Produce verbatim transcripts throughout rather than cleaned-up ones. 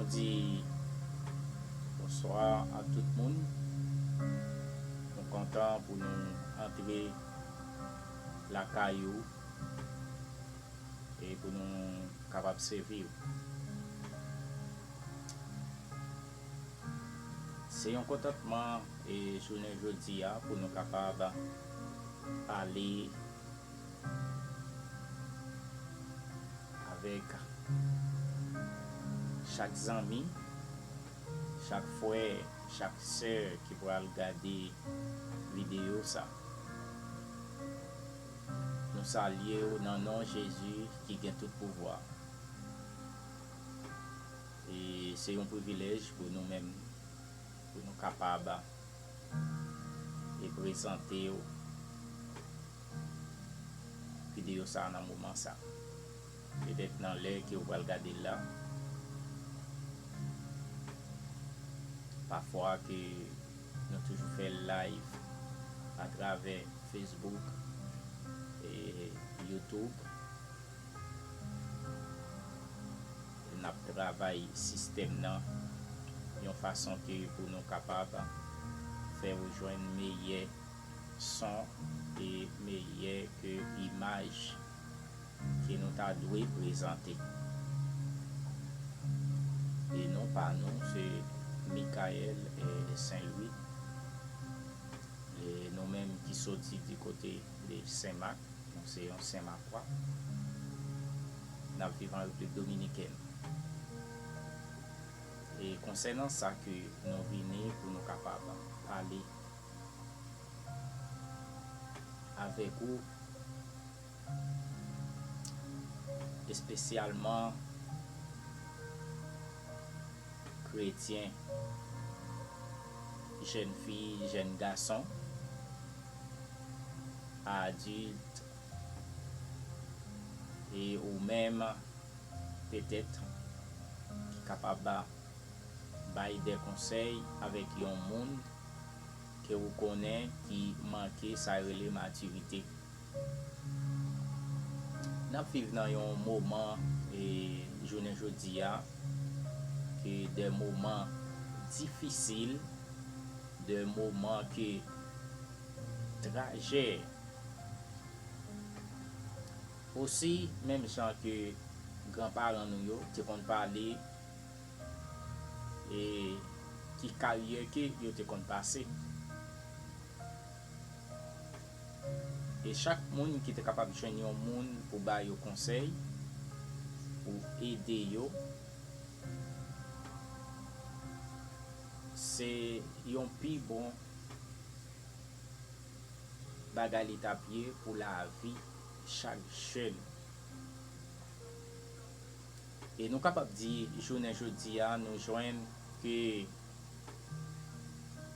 Nou di bonswa a tout moun. Nou kontan pou nou antre lakay ou e pou nou kapab sèvi w. Se yon kontantman e jounen jodi a pou nou kapab pale avèk chak zanmi, chak frè, chak sè ki pral gade videyo sa. Nou salye w nan non Jezi ki gen tout pouvwa. E se yon privilèj pou nou menm, pou nou kapab e prezante w videyo sa nan moman sa. Petèt nan lè ke w pral gade l la, pafwa ke nou toujou fè live atravè Facebook e YouTube. N ap travay sistèm nan yon fason ke pou nou kapab fè ou jwenn meyè son e meyè ke imaj ke nou ta dwe prezante. E non pa nou, se Michael e Saint Louis. E nou menm ki soti di kote de Senmak, nou se yon Senmakwa. N ap viv an Repiblik Dominikèn. E konsènan sa ke nou vini pou nou kapab pale avèk ou, espesyalman kretyen, jèn fi, jèn gason, adilt, e ou menm, petèt, ki kapab bay de konsèy avèk yon moun ke ou konnen ki manke sa yo rele matirite. N ap viv nan yon moman, e, jounen jodi a, ke de moman difisil, de moman ke trajè. Osi, menm jan ke granparan nou yo te konn pale, e ki karyè ke yo te konn pase. E chak moun ki te kapab jwenn yon moun pou ba yo konsèy, pou ede yo, se yon pi bon bagay li t ap ye pou lavi chak jèn. E nou kapab di, jounen jodi a, nou jwenn ke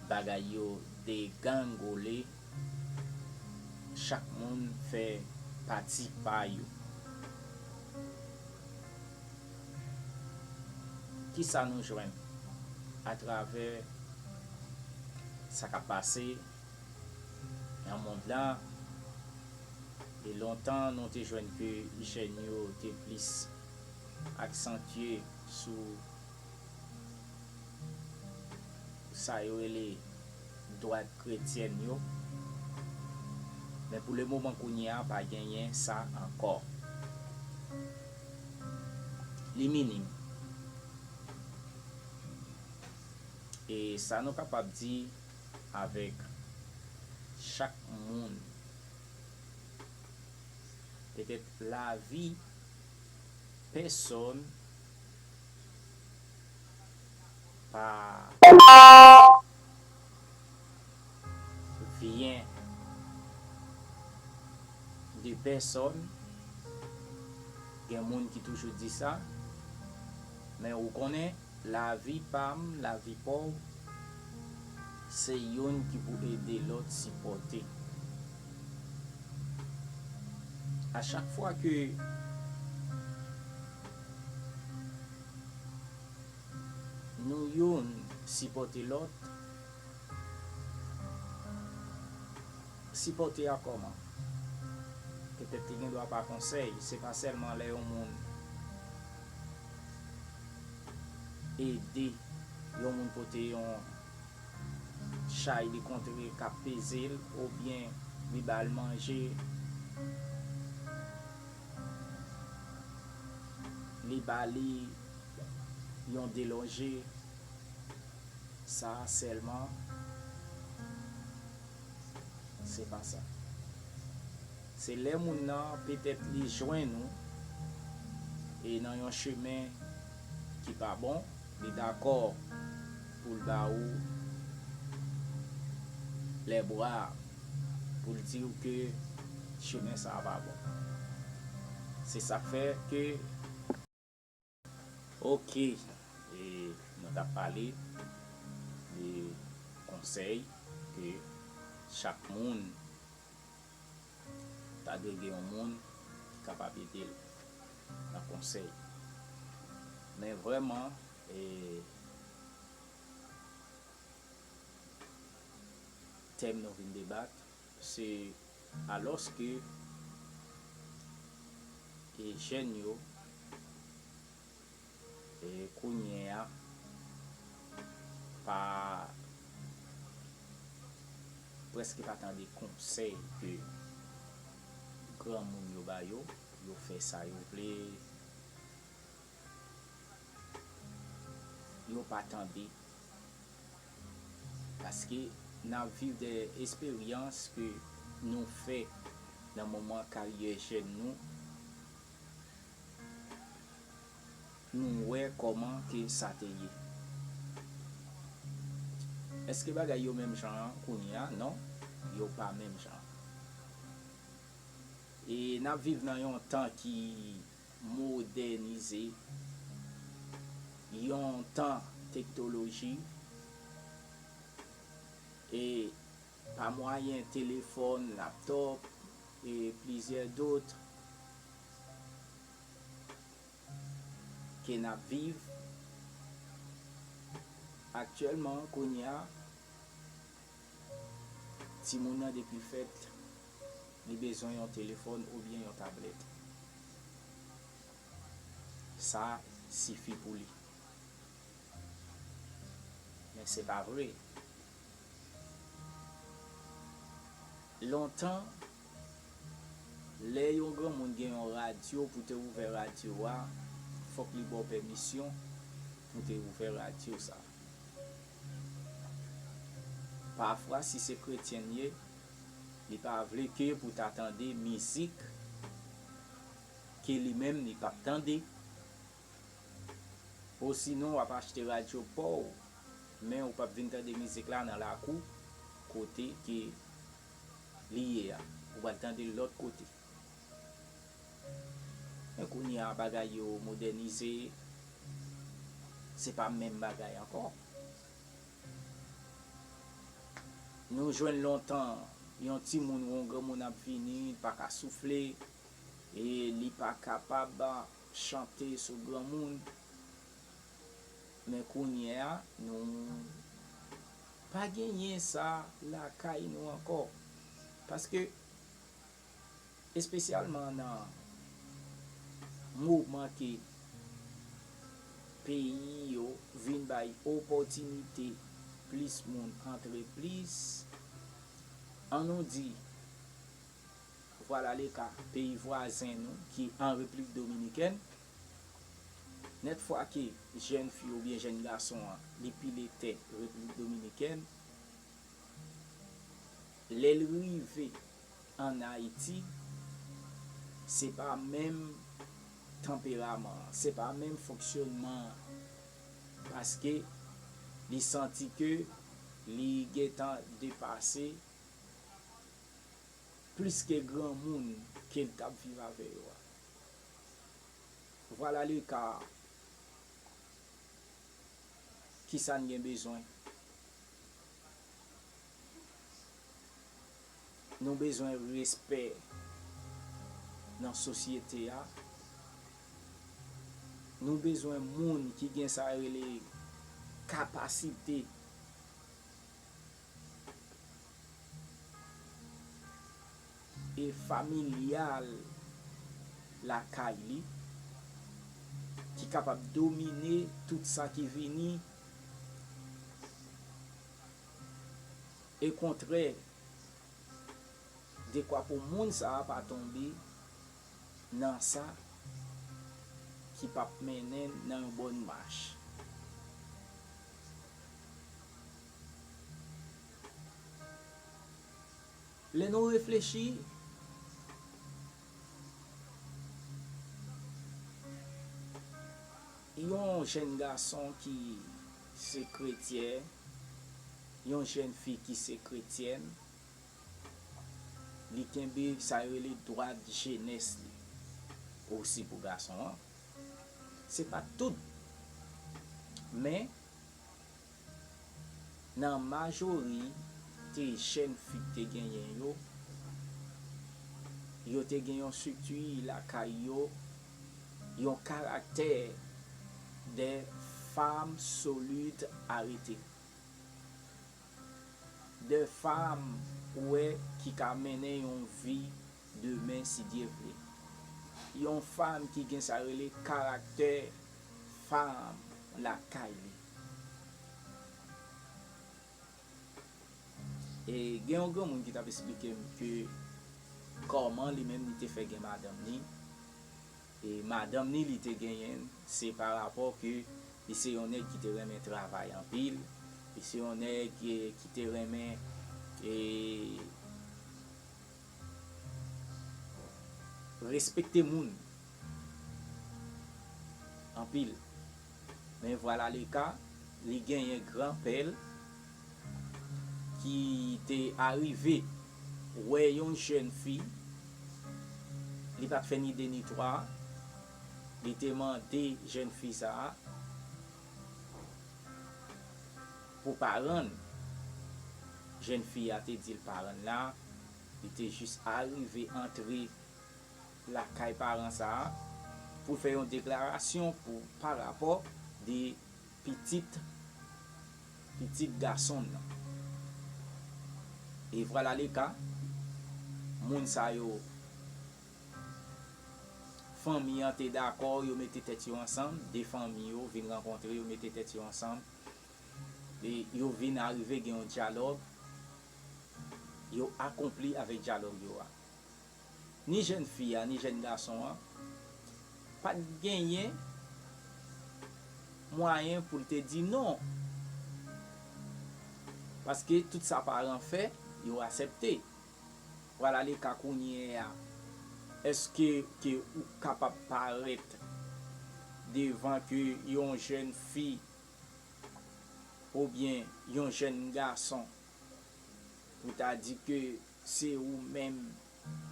bagay yo degangole, chak moun fè pati pa yo. Kisa nou jwenn atravè sa k ap pase nan mond la? E lontan, nou te jwenn ke jèn yo te plis aksantye sou sa yo rele dwat kretyèn yo. Men pou le moman, kounye a, pa genyen sa ankò. Li minim. E sa nou kapab di avèk chak moun, petèt lavi pèsòn pa vyen de pèsòn. Gen moun ki toujou di sa, men ou konnen, lavi pa m, lavi pa w, se youn ki pou ede lòt sipòte. A chak fwa ke nou youn sipòte lòt, sipòte a kòman? Petèt li gen dwa pa konsèy, se pa sèlman lè yon moun, ede yon moun pote yon chay li kontre k ap peze l, oubyen li ba l manje, li ba li yon delonje, sa sèlman, se pa sa. Se lè moun nan, petèt, li jwenn ou e nan yon chemen ki pa bon, li dakò pou l ba ou lèbra, pou l di w ke chemen sa a pa bon. Se sa k fè ke, oke, e nou t ap pale de konsèy ke chak moun ta dwe gen yon moun ki kapab ede l nan konsèy. Men vrèman, e, tèm nou vin debat, se alòske, e, jèn yo, e, kounye a, pa, prèske pa tande konsèy ke granmoun yo ba yo, yo fè sa yo vle, yo pa tande. Paske n ap viv de esperyans ke nou fè nan moman karyè jèn nou, nou wè kòman ke sa te ye. Èske bagay yo menm jan an kounye a? Non, yo pa menm jan. E n ap viv nan yon tan ki modènize, yon tan teknoloji, e pa mwayen telefòn, laptòp, e plizyè dòt ke n ap viv aktyèlman, kounye a, timoun nan depi l fèt, li bezwen yon telefòn oubyen yon tablèt. Sa sifi pou li. Men se pa vre. Lontan, lè yon granmoun gen yon radyo, pou te ouvè radyo a, fòk li ba w pèmisyon pou te ouvè radyo sa. Pafwa, si se kretyen l ye, li pa vle ke pou ta tande mizik ke li menm li p ap tande. Osinon, w ap achte radyo pa w, men ou p ap vin tande mizik la nan lakou, kote ke li ye a. Ou pral tande l lòt kote. Men kounye a, bagay yo modènize, se pa menm bagay ankò. Nou jwenn lontan, yon timoun ou yon granmoun ap vini, li pa ka soufle, e li pa kapab chante sou granmoun. Men kounye a, nou pa genyen sa lakay nou ankò. Paske, espesyalman nan moman ke peyi yo vin bay opòtinite plis moun antre plis, ann nou di, vwala le ka, peyi vwazen nou ki an Repiblik Dominikèn, nèt fwa ke jèn fi oubyen jèn gason an, li pile tè Repiblik Dominikèn, lè l rive ann Ayiti, se pa menm tanperaman an, se pa menm fonksyònman an, paske li santi ke li gentan depase plis ke granmoun ke l t ap viv avè yo a. Vwala le ka. Kisa n gen bezwen? Nou bezwen respè nan sosyete a. Nou bezwen moun ki gen sa yo rele kapasite e familyal lakay li. ki kapab domine tout sa ki vini. Okontrè, dekwa pou moun sa a pa tonbe nan sa ki p ap mennen n nan yon bòn mach. Lè nou reflechi, yon jèn gason ki se kretyen, yon jèn fi ki se kretyèn, li kenbe sa yo rele dwa de jenès li. Osi pou gason an, se pa tout, men nan majorite jèn fi k te genyen yo, yo te gen yon estrikti lakay yo, yon karaktè de fanm solid arete. De fanm ou wè ki ka mennen yon vi demen, si Dye vle. Yon fanm ki gen sa rele karaktè fanm lakay li. E gen yon granmoun ki t ap esplike m ke kòman li menm li te fè gen madanm li. E madanm ni li te genyen, se pa rapò ke li se yon nèg ki te renmen travay anpil, li se yon nèg ki, ki te renmen, e, respekte moun anpil. Men vwala le ka, li genyen granpè l ki te arive wè yon jèn fi, li pa t fè ni de ni twa, li te mande jèn fi sa a pou paran l. Jèn fi a te di l paran l la, li te jis arive antre lakay paran sa a pou l fè yon deklarasyon pou, pa rapò de pitit, pitit gason l lan. E vwala le ka, moun sa yo, fanmi an te dakò, yo mete tèt yo ansanm, de fanmi yo vin rankontre, yo mete tèt yo ansanm, e yo vin arive gen yon dyalòg, yo akonpli avèk dyalòg yo a. Ni jèn fi a, ni jèn gason an pa t genyen mwayen pou l te di non. Paske tout sa paran fè, yo aksepte. Vwala le ka kounye a. Èske ke ou kapab parèt devan ke yon jèn fi oubyen yon jèn gason pou ta di ke se ou menm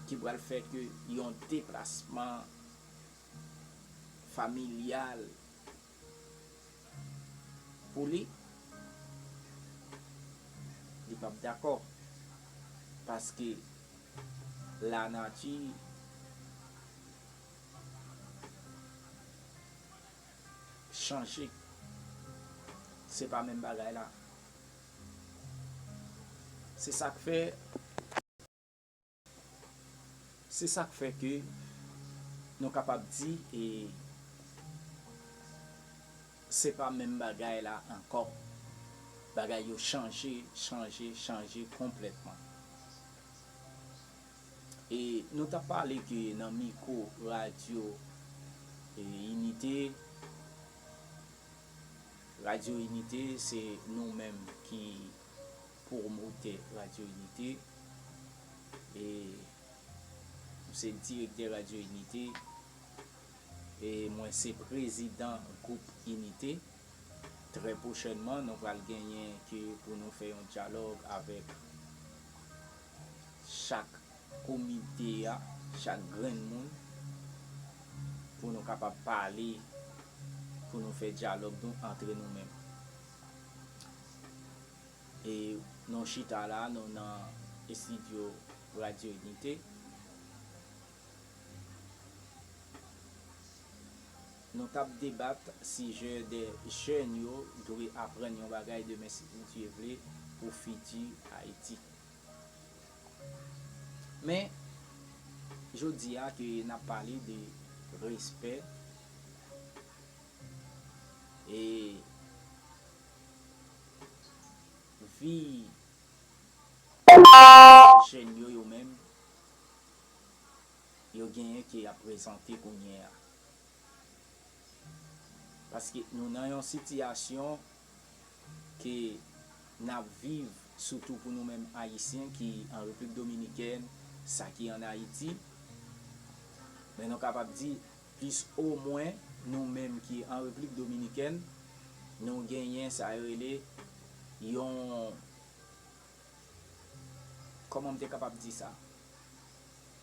ki pral fè ke yon deplasman familyal pou li, li p ap dakò. Paske lanati chanje. Se pa menm bagay la. Se sa k fè, se sa k fè ke nou kapab di, e, se pa menm bagay la ankò. Bagay yo chanje, chanje, chanje konplètman. E nou t ap pale ke nan mikwo radyo, e, Inite, Radyo Inite, se nou menm ki pwomotè Radyo Inite. E m se direktè Radyo Inite. E mwen se prezidan gwoup Inite. Trè pwochènman, nou pral genyen ke pou nou fè yon dyalòg avèk chak komite a, chak grenn moun, pou nou kapab pale, pou nou fè dyalòg nou antre nou menm. E nou chita la, nou nan estidyo Radyo Inite. Nou t ap debat sijè de jèn yo dwe aprann yon bagay demen, si Dye vle, pou fiti Ayiti. Men, jodi a ke n ap pale de respè, e vi jèn yo, yo menm, yo genyen ke y ap prezante kounye a. Paske nou nan yon sitiyasyon ke n ap viv, sitou pou nou menm Ayisyen ki an Repiblik Dominikèn, sa ki ann Ayiti. Men nou kapab di, plis omwen, nou menm ki an Repiblik Dominikèn, nou genyen sa yo rele yon, kòman m te kapab di sa?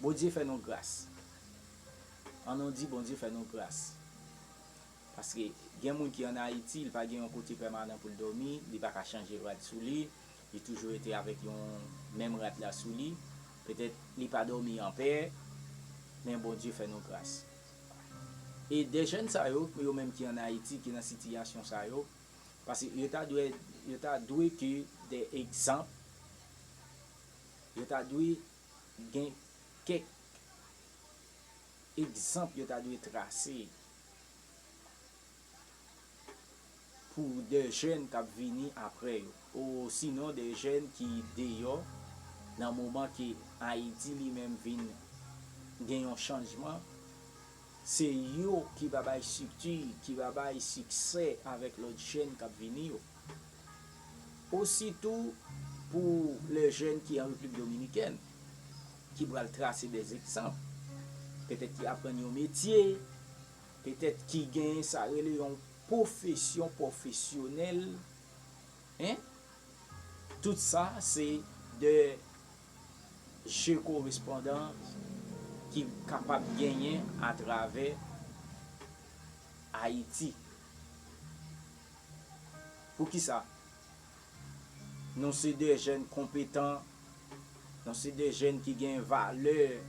Bondye fè nou gras. An nou di Bondye fè nou gras. Paske gen moun ki ann Ayiti, li pa gen yon kote pèmanan pou l dòmi, li pa ka chanje rad sou li, li toujou rete avèk yon menm rad la sou li. Petèt li pa dòmi anpè, men Bondye fè nou gras. E de jèn sa yo, yo menm ki ann Ayiti, ki nan sitiyasyon sa yo, paske yo ta dwe, yo ta dwe ke de egzanp, yo ta dwe gen kèk egzanp yo ta dwe trase pou de jèn k ap vini apre yo, osinon de jèn ki deyò nan moman ke Ayiti li menm vin gen yon chanjman, se yo ki va bay estrikti, ki va bay siksè avèk lòt jèn k ap vini yo. Ositou pou lè jèn ki an Repiblik Dominikèn, ki pral trase de egzanp, petèt ki aprann yon metye, petèt ki gen sa rele yon pwofesyon pwofesyonèl, en? Tout sa se de je korespondan ki kapab genyen atravè Ayiti. Poukisa? Nou se de jèn konpetan, nou se de jèn ki gen valè.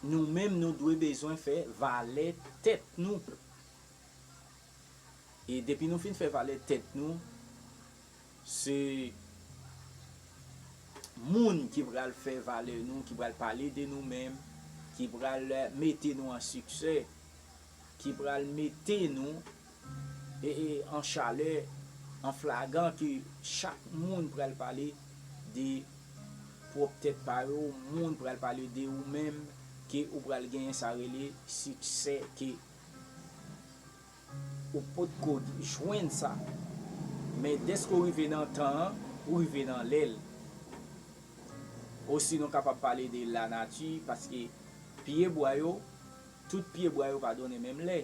Nou menm, nou dwe bezwen fè valè tèt nou. E depi nou fin fè valè tèt nou, se moun ki pral fè valè nou, ki pral pale de nou menm, ki pral mete nou an siksè, ki pral mete nou e, e, an chalè, an flagan, ke chak moun pral pale de pwòp tèt pa yo, moun pral pale de ou menm, ke ou pral genyen sa rele siksè, ke ou potko jwenn sa. Men dèske ou rive nan tan an, ou rive nan lè l. Osi, nou kapab pale de lanati, paske pye bwa yo, tout pye bwa yo pa donnen menm lè.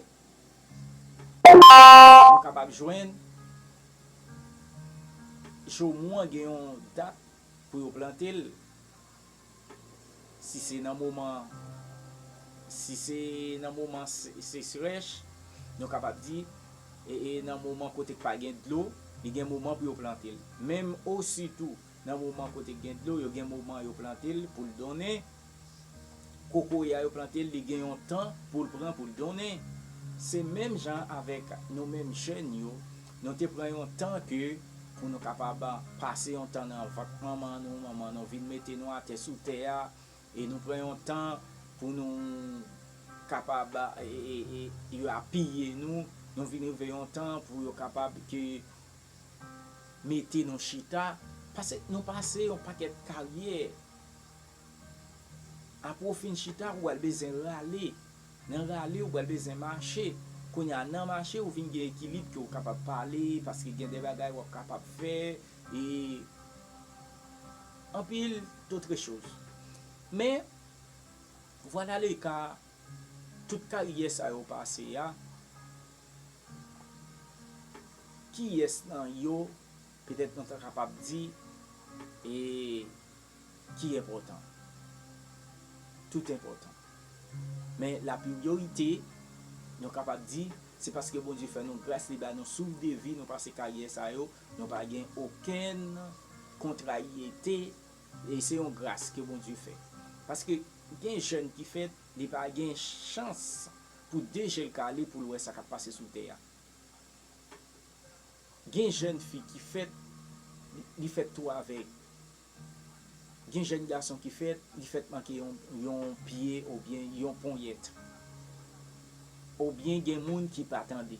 Nou kapab jwenn, chomou an gen yon dat pou yo plante l. Si se nan moman, si se nan moman se-, sechrèch, nou kapab di, e, e nan moman kote k pa gen dlo, li gen moman pou yo plante l. Menm ositou, nan moman kote k gen dlo, yo gen moman yo plante l pou l donnen. Kokoye a yo plante l, li gen yon tan pou l pran pou l donnen. Se menm jan avèk nou menm jèn yo, nou te pran yon tan ke pou nou kapab pase yon tan nan vant manman nou, manman nou vin mete nou atè sou tè a, e nou pran yon tan pou nou kapab, e, e, e, yo apiye nou, nou vin rive yon tan pou yo kapab ke mete nou chita, paske nou pase yon pakèt karyè. Apre w fin chita, ou pral bezwen rale. Nan rale, ou pral bezwen mache. Kounye a, nan mache, ou vin gen ekilib ke w kapab pale, paske gen de bagay w ap kapab fè, e anpil dotre choz. Men, vwala le ka, tout karyè sa yo pase a, kiyès nan yo, petèt nou ta kapab di, e ki enpòtan? Tout enpòtan. Men lapriyorite, nou kapab di, se paske Bondye fè nou gras, li ba nou souf de vi, nou pase karyè sa yo, nou pa gen okenn kontrariyete, e se yon gras ke Bondye fè. Paske gen jèn ki fèt, li pa gen chans pou de je l kale pou l wè sa k ap pase sou tè a. Gen jèn fi ki fèt, li fèt tou avèg. Gen jèn gason ki fèt, li fèt manke yon, yon pye oubyen yon ponyèt. oubyen gen moun ki pa tande.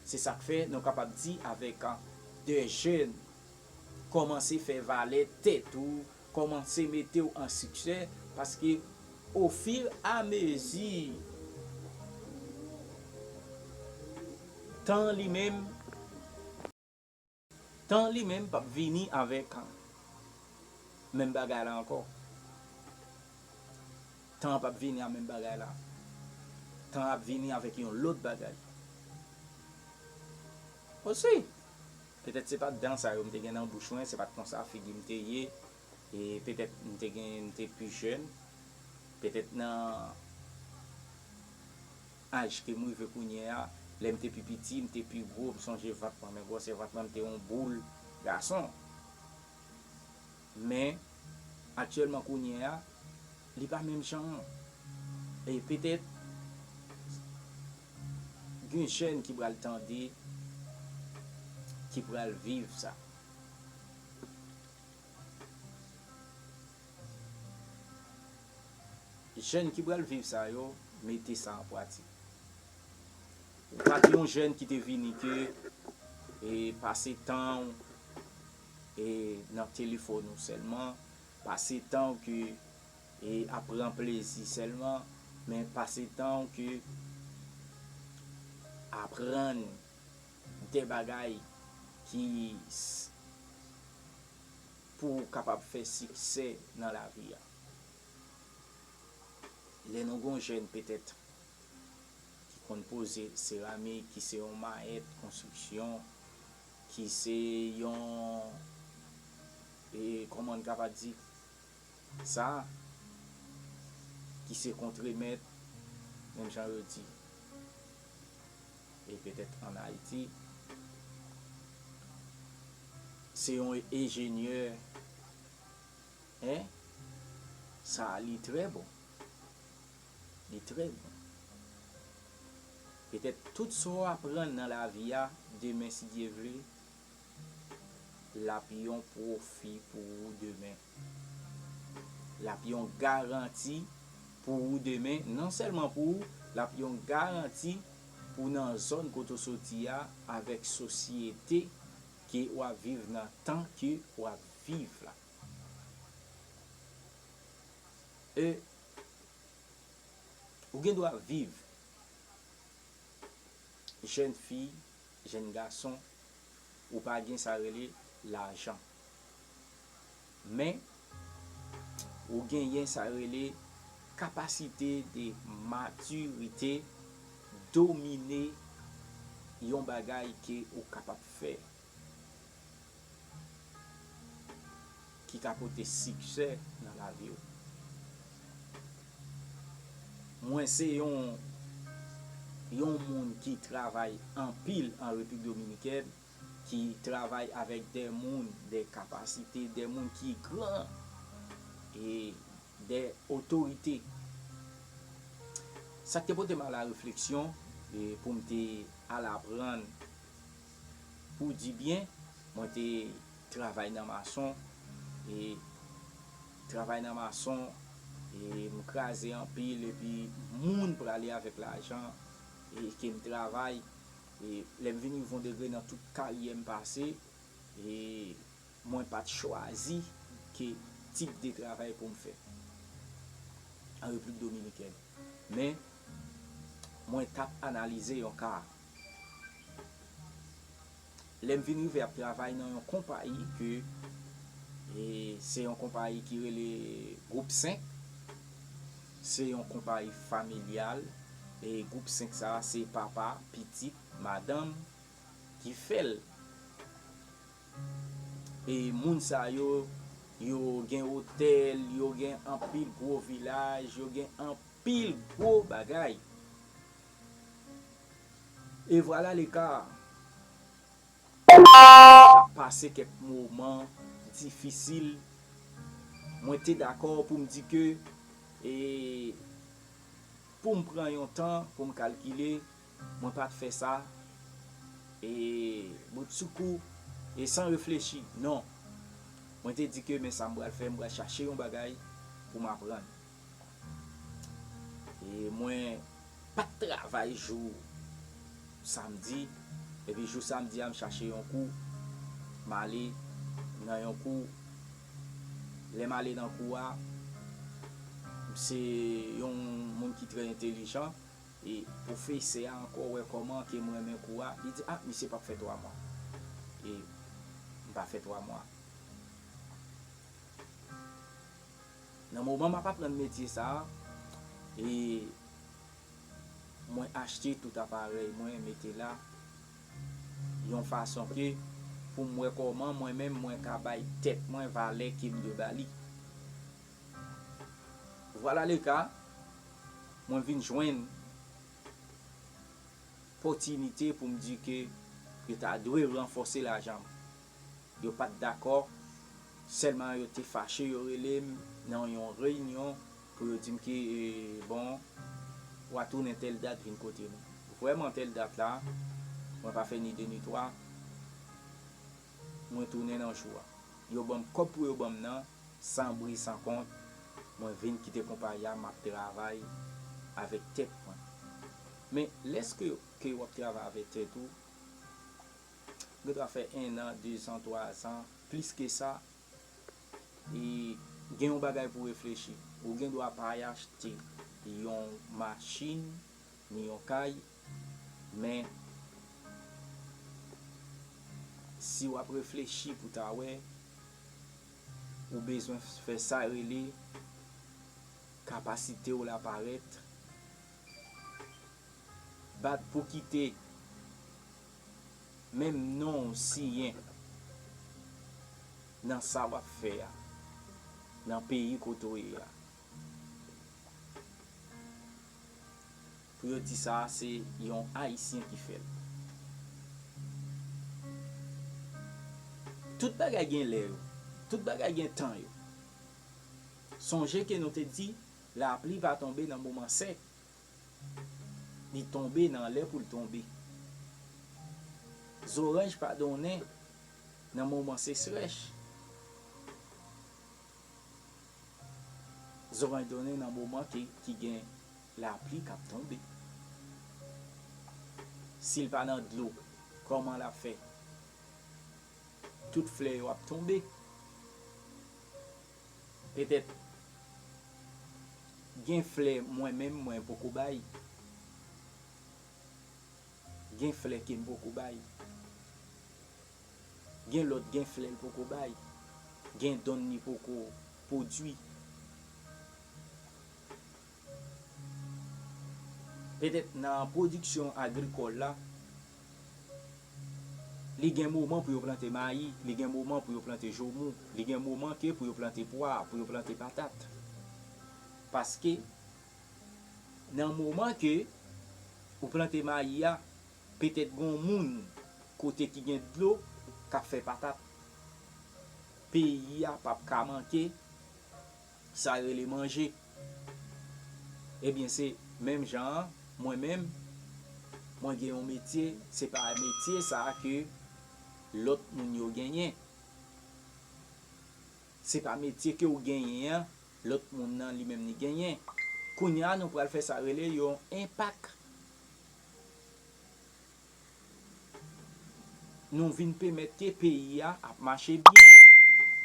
Se sa k fè nou kapab di avèk, a, de jèn, kòmanse fè valè tèt ou, kòmanse mete w an siksè, paske ofiramezi tan li menm, tan li menm p ap vini avèk menm bagay la ankò. Tan an p ap vini a menm bagay la. Tan an ap vini avèk yon lòt bagay. Osi, petèt se pa t dan sa yo m te gen nan bouch mwen, se pa t konsa figi m te ye, e petèt m te gen, m te pi jèn, petèt nan aj ke m rive kounye a, lè m te pi piti, m te pi gwo, m sonje vant mwen, men gwosè vant mwen, m te yon boul gason. Men, aktyèlman kounye a, li pa menm jan an. E petèt, gen jèn ki pral tande, ki pral viv sa. Jèn ki pral viv sa yo, mete sa an pratik. Ou pa t yon jèn ki te vini ke, e, pase tan w, e, nan telefòn ou sèlman, pase tan w ke, e, ap pran plezi sèlman, men pase tan w ke aprann de bagay ki s-, pou w kapab fè siksè nan lavi a. Lè nou gon jèn petèt ki konn poze seramik, ki se yon mayèt konstriksyon, ki se yon, e, kòman n kapab di sa, ki se kontremèt, menm jan yo di, e petèt ann Ayiti, se yon enjenyè, en, sa li trè bon. Li trè bon. Petèt tout sa w aprann nan lavi a, demen, si Dye vle, l ap yon pwofi pou ou demen. L ap yon garanti pou ou demen, non sèlman pou ou, l ap yon garanti pou nan zòn kote w soti a, avèk sosyete ke w ap viv, nan tan ke w ap viv la. E ou gen dwa viv, jèn fi, jèn gason, ou pa gen sa rele lajan. Men, ou genyen sa rele kapasite de matirite, domine yon bagay ke ou kapab fè, ki ka pote siksè nan lavi w. Mwen se yon, yon moun ki travay anpil an Repiblik Dominikèn, ki travay avèk de moun, de kapasite, de moun ki gran e de otorite. Sa k te pote m a la refleksyon, e pou m te al aprann pou di byen, mwen te travay nan mason, e travay nan mason, e m kraze anpil, epi moun prale avèk lajan, e ke m travay, e lè m vin rive yon degre nan tout karyè m pase, e mwen pa t chwazi ke tip de travay pou m fè an Repiblik Dominikèn. Men, mwen t ap analize yon ka. Lè m vin rive ap travay nan yon konpayi ke, e, se yon konpayi ki rele Gwoup senk, se yon konpayi familyal, e Gwoup senk sa a, se papa, pitit, madanm ki fè l. E moun sa yo, yo gen otèl, yo gen anpil gwo vilaj, yo gen anpil gwo bagay. E vwala leka. N ap pase kèk moman difisil. Mwen te dakò pou m di ke, e, pou m pran yon tan, pou m kalkile, mwen pa t fè sa, e, boutsoukou, e san reflechi, non. Mwen te di ke men sa m pral fè, m pral chache yon bagay pou m aprann. E mwen pa t travay jou samdi, epi jou samdi a, m chache yon kou, m ale nan yon kou. Lè m ale nan kou a, se yon moun ki trè entelijan, e pwofesè a ankò wè kòman ke m renmen kou a, li di, "Ah, misye p ap fè twa mwa." E m pa fè twa mwa. Nan moman m ap aprann metye sa a, e mwen achte tout aparèy mwen, mete la, yon fason ke pou m wè kòman mwen menm mwen ka bay tèt mwen valè ke m dwe ba li. Vwala le ka, mwen vin jwenn opòtinite pou m di ke yo ta dwe ranfòse lajan m. Yo pa t dakò, sèlman yo te fache, yo rele m nan yon reyinyon pou yo di m ke, e, bon, w a tounen tèl dat, vin kote nou. Vrèman, tèl dat la, mwen pa fè ni de ni twa, mwen tounen nan jou a. Yo ban m kòb pou yo ban m nan, san bri, san kont, mwen vin kite konpayi a, m ap travay avèk tèt mwen. Men, lèske ke w ap travay avèk tèt ou, gen dwa fè en an, de zan, twa zan, plis ke sa, e gen yon bagay pou reflechi. Ou gen dwa pa achte yon machin, ni yon kay, men si w ap reflechi pou ta wè, ou bezwen fè sa rele kapasite w la parèt, bat pou kite menm non w siyen nan sa w ap fè a, nan peyi kote w ye a. Pou yo di sa, se yon Ayisyen ki fè l. Tout bagay gen lè yo. Tout bagay gen tan yo. Sonje ke nou te di, lapli pa tonbe nan moman sèk. Li tonbe nan lè pou l tonbe. Zoranj pa donnen nan moman sesrèch. Zoranj donnen nan moman ki, ki gen lapli k ap tonbe. Si l pa nan dlo, kòman l ap fè? Tout flè yo ap tonbe. Petèt, gen flè mwen menm mwen poko bay. Gen flè ke m poko bay. Gen lòt, gen flè l poko bay. Gen donn li poko pwodui. Petèt nan pwodiksyon agrikòl la, li gen moman pou yo plante mayi, li gen moman pou yo plante jomou, li gen moman ke pou yo plante pwa, pou yo plante patat. Paske nan moman ke ou plante mayi a, petèt gon moun kote ki gen dlo k ap fè patat. Peyi a p ap ka manke sa rele manje. Ebyen, se menm jan an, mwen menm, mwen gen yon metye, se pa metye sa a ke lòt moun yo genyen. Se pa metye ke w genyen an, lòt moun nan li menm li genyen. Kounye a, nou pral fè sa rele yon enpak. Nou vin pèmèt ke peyi a ap mache byen.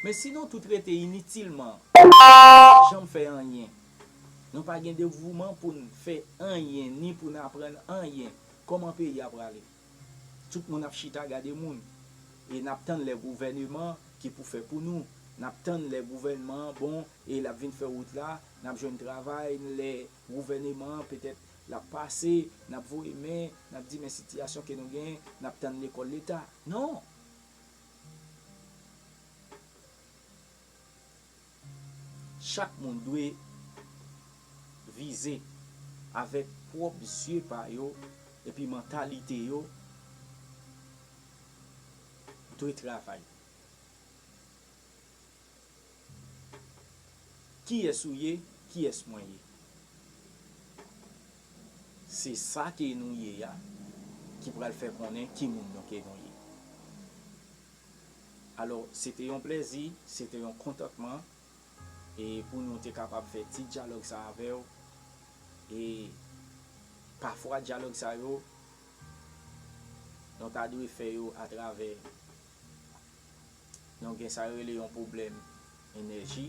Men si nou tout rete initilman, pa janm fè anyen, nou pa gen devouman pou n fè anyen, ni pou n aprann anyen, kòman peyi a prale? Tout moun ap chita gade moun. E n ap tann lè gouvèneman ki pou fè pou nou. N ap tann lè gouvènman an bon e l ap vin fè wout la, n ap jwenn travay, lè gouvèneman an petèt l ap pase, n ap voye men, n ap di men sitiyasyon ke nou genyen, n ap tann lekòl leta. Non! Chak moun dwe vize avèk pwòp zye pa yo epi mantalite yo dwe travay. Kiyès ou ye, kiyès mwen ye? Se sa ke nou ye a ki pral fè konnen ki moun nou ke nou ye. Alò, se te yon plèzi, se te yon kontantman, e pou nou te kapab fè ti dyalòg sa avè w. E Pafwa, dyalòg sa yo, nou ta dwe fè yo atravè, nou gen sa yo rele yon pwoblèm enèji,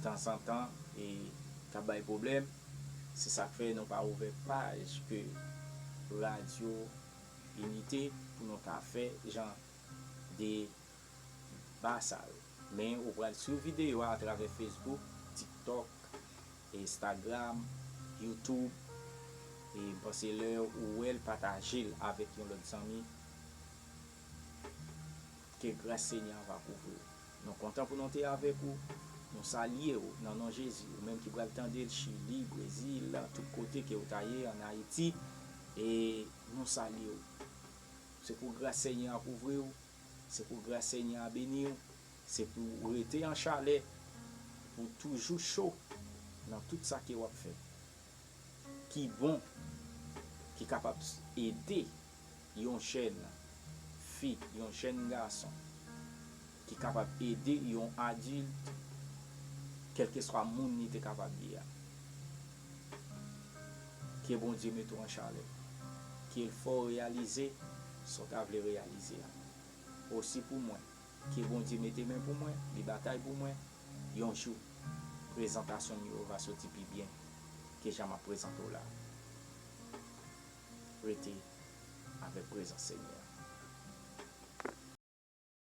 tanzantan, e k ap bay pwoblèm. Se sa k fè nou pa ouvè paj ke Radyo Inite pou nou ka fè jan de ba sa yo. Men ou pral swiv videyo a atravè Facebook, TikTok, Instagram, YouTube. E m panse lè ou wè l, pataje l avèk yon lòt zanmi. Ke gras Senyè a va kouvri w. Nou kontan pou nou te avèk ou. Nou salye w nan non Jezi. Ou menm ki pral tande l Chili, Brezil, tout kote ke ou ta ye, ann Ayiti. E nou salye w. Se pou gras Senyè a kouvri w. Se pou gras Senyè a beni w. Se pou w rete an chalè, pou w toujou cho nan tout sa ke w ap fè. Ki bon, ki kapab ede yon jèn fi, yon jèn gason, ki kapab ede yon adilt, kèlkeswa moun li te kapab ye a. Ke Bondye mete w an chalè. Ke l fè w reyalize sa w ta vle reyalize a. Osi pou mwen, ke Bondye mete men pou mwen, li batay pou mwen. Yon jou, prezantasyon m yo va soti pi byen ke jan m ap prezante w la. Rete avèk prezans Senyè a.